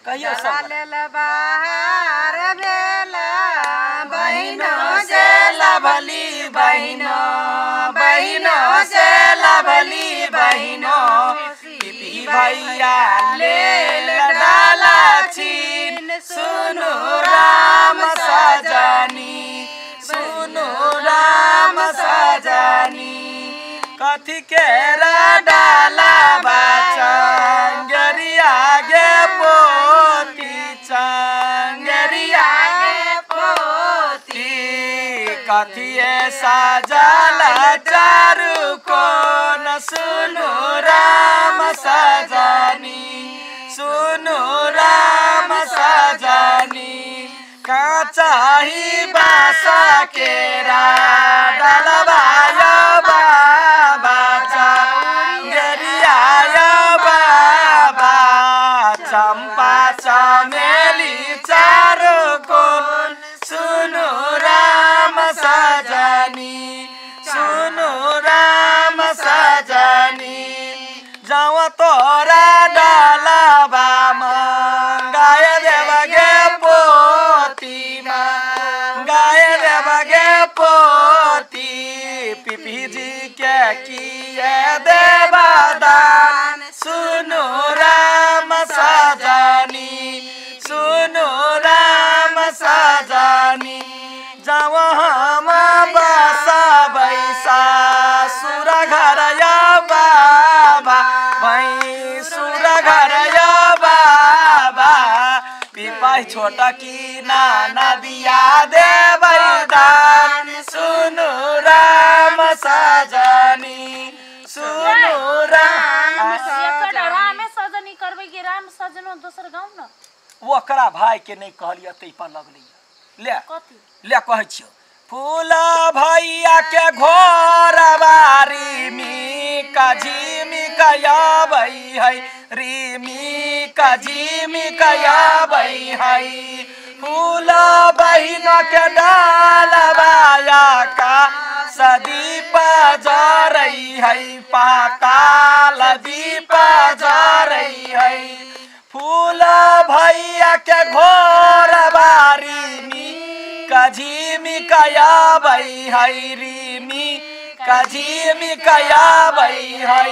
कहियो सब लेल बाहर भेला बहिनो से लभली बहिनो बहिनो से लभली बहिनो पिपी भैया लेल डाला छीन सुनु राम सजनी सुनु राम सजनी कथी के डाला चंगरिया गे पोती चंगरिया गे पोती कथिए सजल चारू कोन सुनु राम सजनी सुनु राम सजनी काचाही बास केरा डलबा बाबा चंगरिया बाबा चंपा चमेली चारू कोन सुनु राम सजनी सुनु राम सजनी जाऊ तोरा डलबा मंगाय देव गे पोती मंगाय देव गे पोती पिपी जी के किए देवा दान सुनु राम सजनी सुनु राम सजनी जाऊ हम बसा बैसा सुर घर या बाबा भैंसुर घर या बाबा पिपाई छोटा की नाना दिया देबै दान सुनु राम सजनी सुनु राम रामे सजनी करबै कि राम सजनो दोसर गाँव न ओकरा भाई के नहीं कहलियै तै पर लगलै ले कथी ले कहै छियौ फूला भैया के घोर बारी मी कझिमी कयाबै है रिमी कझिमी कयाबै है फूला बहिन के डालबाया का सदीप जरै है पाताल दीप जरै है फूला भैया के घोर बारी मी कझिमी कयाबै है रिमी कझिमी कयाबै है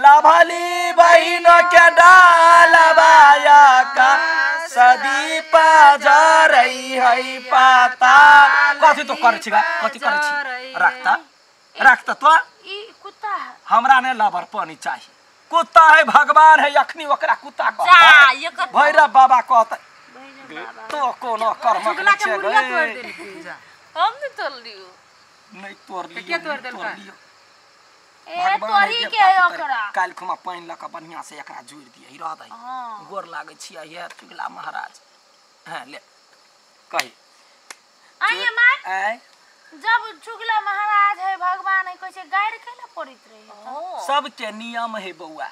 लभली बहिन के डालबाया का सदीप जरै है पाता कथी तो करै छी कथी करै छी राखता राखता तो ई कुत्ता हमरा ने लभर पानी चाहिए कुत्ता है भगवान है अखनी ओकरा कुत्ता कहता भैरव बाबा कहता तो कोनो कर्म के मुरिया तोड़ देलखिन जा हम नहीं तोड़ लियो नहीं तोड़ लियो के तोड़ देलका ए तोरी के है ओकरा काल खुमा पानि लक बढ़िया से एकरा जोड़ दिए ही रह दही गोर लागै छियै हे चुगला महाराज हां ले कही आइए मां आय जब चुगला महाराज है भगवान है कैसे गाइड केला पड़ित रहे सबके नियम है बौआ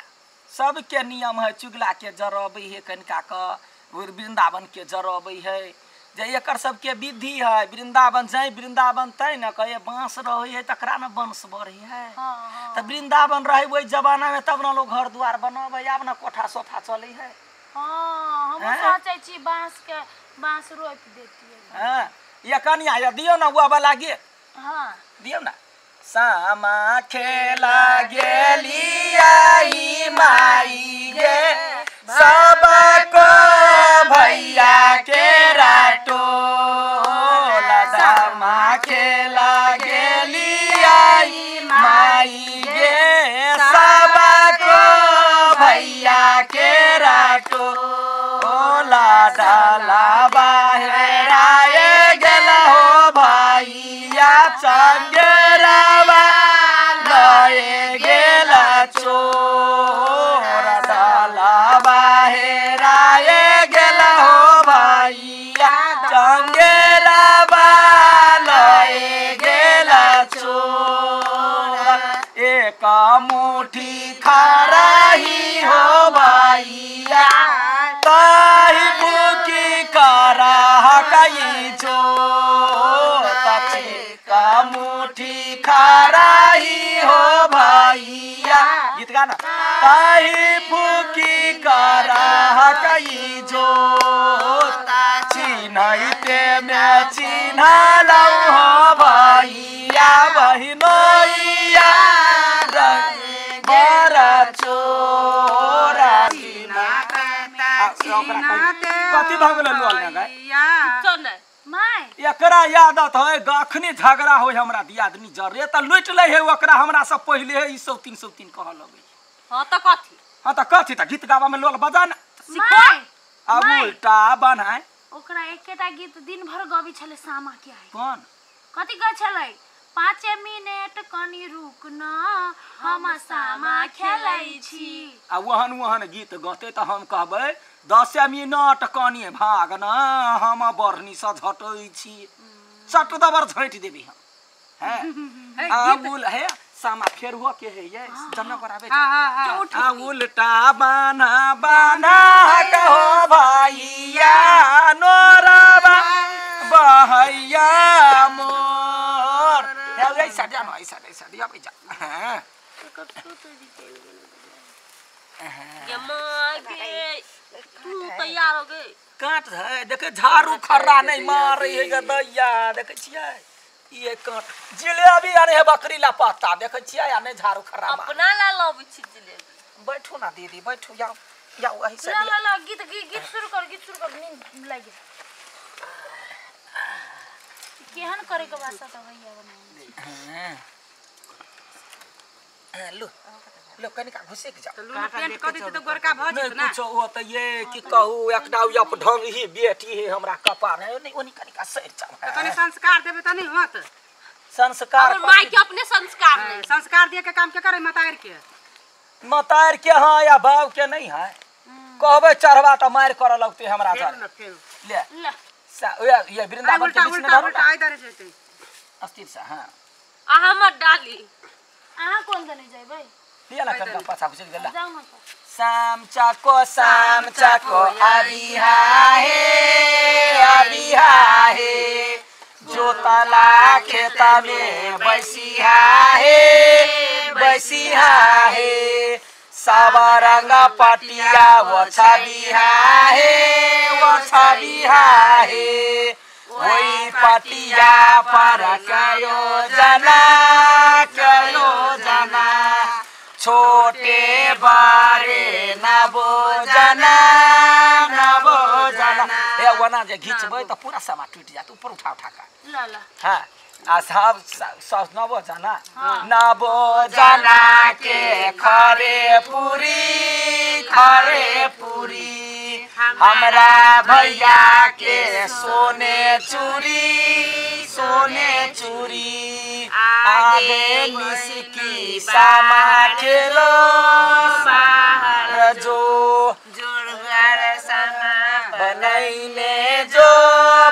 सबके नियम है चुगला के जरबै है कनिका क वृंदावन के जरबै है जे एकर सबके विधि है वृंदावन जाय वृंदावन तै न कहे बांस रहै है तकरा न वंश बढ़ै है हाँ, त वृंदावन रहै ओहि जमाना में तब न लोग घर द्वार बनबै आब न कोठा सोफा चलै है हाँ, हम सोचै छी बांस के बांस रोपि देतियै हां ये कनिया ये दियौ न हुआ वाला गीत हां दियौ न सामा खेला गेली आई माई गे सबको भैया के राटोला सामा खेला गेली आई माई गे सबको भैया के राटोला डाला बहराए गेला हो भैया चंगेरावा लए गेला चोर डाला बहराए गेला हो भैया चंगेरावा लए गेला चोर एक मुठी खराही हो भैया ताही बुकी करा कई जो तछि मुठी खाराही हो भैया गीत गाना ताही फूकी करा कई जो चिन्हते में चिन्हलौ हो भैया बहिनोइया बड़ा चोरा कथी भऽ गेलै लोल ने गाय एकरा यादत है अखनी झगड़ा हो हमरा दियादनी जरे त लुटि लै है ओकरा हमरा से पहिले है ई सब 303 कहऽ लगै। हां त कथी? हां त कथी त गीत गाबा में लोल बजा ना सिखो अब उल्टा बनाए ओकरा एकेटा गीत दिन भर गबी छले सामा के आई कौन कथी गै छलै 5 मिनट कनी रुक न हम सामा खेलै छी। आ ओहन ओहन गीत गते त हम कहबै 10 मिनट कनी भाग न हम बरनी से झटै छी चट दबर झटि देबी हम हैं आ बोल हे सामा फेर हुआ के है ये जन्म कराबे। आ उल्टा बाना बाना कहो भैया नोरबा बहैया मोर हे ऐसा जानो ऐसा ऐसा दिया जा। हां ये मां गे तू तैयार हो गई काट है देखे झाड़ू खर्रा नहीं मारे है गदैया देखे छियै ये काट जिलेबी आने है बकरी ला पत्ता देखे छियै आ नहीं झाड़ू खर्रा अपना ला लबै छी जिलेबी। बैठू ना दीदी बैठू जाओ जाओ ऐसे ला ला ला गीत गीत शुरू कर गीत शुरू कर नींद लागि केहन करे के बात त भैया बना। हां लो लो कनिका घुसे के जाओ लून पेंट क देती त गोरका भ जेत ना नहीं कुछो हो त ये की कहू एकटा अप ढंग ही बेटी है हमरा कपार है नहीं ओनी कनिका सर जाओ त कनी संस्कार देबे त नहीं होत संस्कार और माई के अपने संस्कार नहीं संस्कार दिए के काम के करे मतार के मतार के। हां या बाप के नहीं है कहबे चढ़वा त मार कर लगते हमरा जर ले ले ये वृंदावन के बीच में धरो उल्टा इधर जेते अस्थिर से। हां आ हमर डाली अहाँ कोन दने जइबै लिया ना कनका पाछा घुसे गेला शाम चाको आबिहा हे जोतला खेत में बैसिहा हे सब रंग पटिया ओछबिहा हे ओई पटिया पर कयो जना छोटे बारे नबो जना ए ओना जे घिचबै त पूरा सामा टूटि जात ऊपर उठा उठा का ल ल। हां आ सब सब नबो जना नबो जना के खरे पूरी हमरा भैया के सोने चूड़ी आगे निसकी सामा खेलो बाहर जो जोड़गार सामा बनैने जो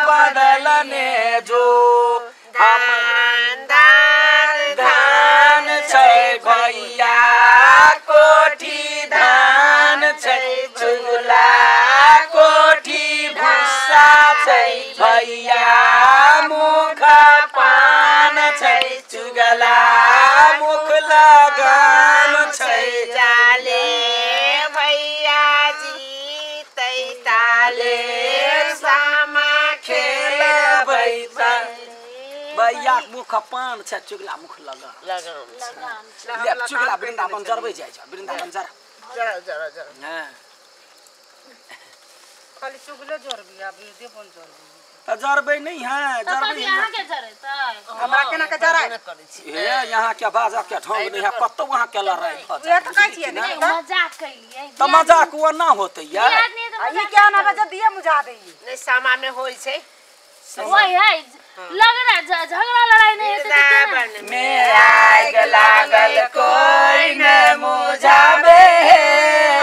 बदलने जो हम धान छै भैया कोठी धान छै चुगला कोठी भुस्सा छै भैया मुख पान छै चुगला मुख लगाम छै जाले भैया जी तैताले सामा खेलबै भैया मुख पान छै चुगला मुख लगाम ले चुगला वृंदावन जरबै जाइ छ वृंदावन जरा जरा जरा जरा। हां खाली चुगले जरबी आ देबन जरबी त जरबै नहीं है जरबै अहाँ के जरेतै हमरा केना के जराय हे यहाँ के बाजा के ढंग नहीं है कतौ वहाँ के लड़ाई भ उहे त कहै छियै ने मजाक कैलियै त मजाक वो ना होतै यार आ ई क्या ना बजा दिए मुझा देई नहीं सामा में होई छै वही है लग रहा झगड़ा लड़ाई नहीं होते तो में आग लागल कोई न मुझाबे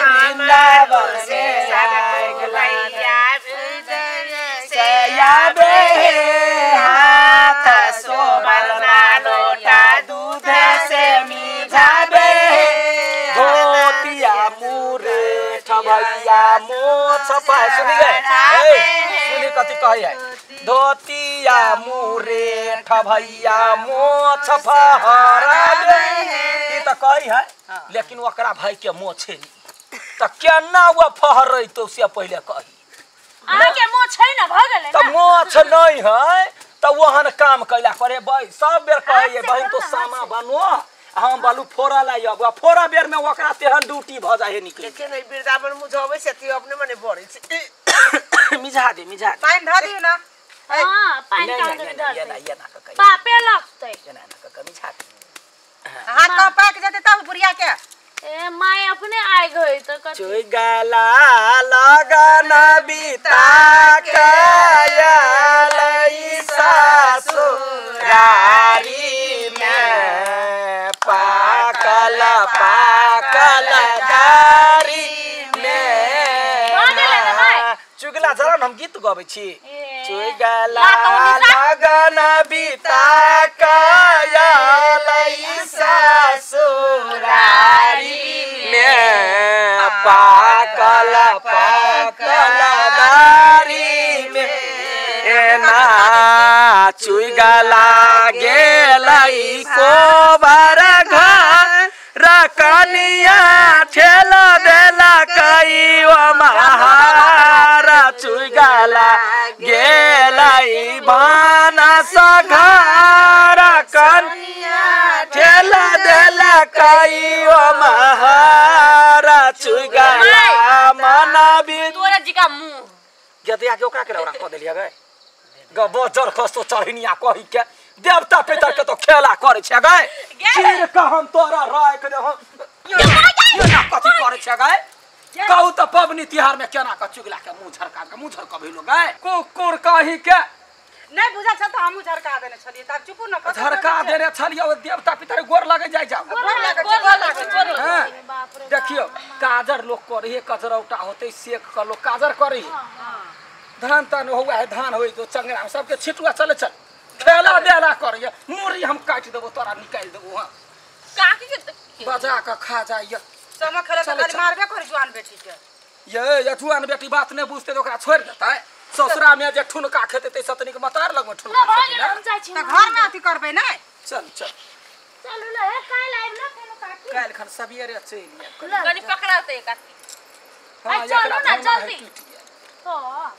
वृंदावन में आग लागल आबे हाथ सोमरना लोटा दूध से मिझाबे धोतिया मुरे ठभैया मोछ पाए सुनी गए सुनी देखी कथी कहै है धोतिया मुरे ठभैया मोछ फहराबे ई त कहै है लेकिन ओकरा भाई के मोछे नहीं त केना वो फहरैतो से पहिले कही अहाँ के मोछ है ना भ गेलै त मोछ नहीं है त ओहन काम कैला करे भाई सब बेर कहै है बहिन तो सामा बनो हम बालू फोड़ा लाई अब फोड़ा बेर में ओकरा तेहन ड्यूटी भ जाए निकले देखे नहीं वृंदावन मुझावे से ती अपने मने बढ़े छै मिझा दे मिझा दे पानि धऽ दियौ ना हां पानि नहीं का नहीं ये ना ये ना कह पापे लगतै ये ना ना कह मिझा दे हाथ का पाक जेतै तब बुढ़िया के ए my अपने आइ गई त कथी चुगला लगन बिता कयल ससुरारी में पाकल पाकल दारी में चुगला जरा हम गीत गबै छी चुगला लगन बिता कयल ससुरारी में पाकल पाकल दारी में एना चुगला गेलै कोबर घर कनिया ठेल देलकै ओ महारा चुगला गेलै भानस घर कनिया ठेल देलकै ओ महारा चुगला मनाबी तोरा जी का मुंह गदया के ओकरा के रौरा क देलियै गै गबो जर खसतो चढ़िनिया कहि के देवता पितर के तो खेला करे छै गै चीर के हम तोरा राख दे हम ये ना कथी करे छै गै कहू त पबनी तिहार में केना क चुगला के मुंह झरका के मुंह झरकबे लो गै कुकुर कहि के नहीं बुझल छल त हमहु झरका देने छलियै तब चुपू न कथी झरका देने छलियै ओ देवता पितर गोर लगे जाय जाओ गोर लागै छै गोर लागै छै देखियो काजर लोग करे है कजरौटा होते सेक क लोग काजर करे है धान तान हुआ है धान होई तो चंगरा सबके छिटुआ चले चल खेला देला करे मुरी हम काटि देबो तोरा निकालि देबो हां काकी के बजा के खा जाइए समा खेले त खाली मारबे करे जुआन बेटी के ये जुआन बेटी बात नहीं बुझते तो ओकरा छोड़ देतै ससुरा में जे ठुनका खेते तै सतनी के मतार लग में ठुनका खेते ना त घर में अथी करबै नै चल चल चलू ल हे काल्हि आइब न कोनो काकी काल्हि खन सबेरे चलि आएब कनी पकड़ाते काकी हां चलू ना जल्दी हां।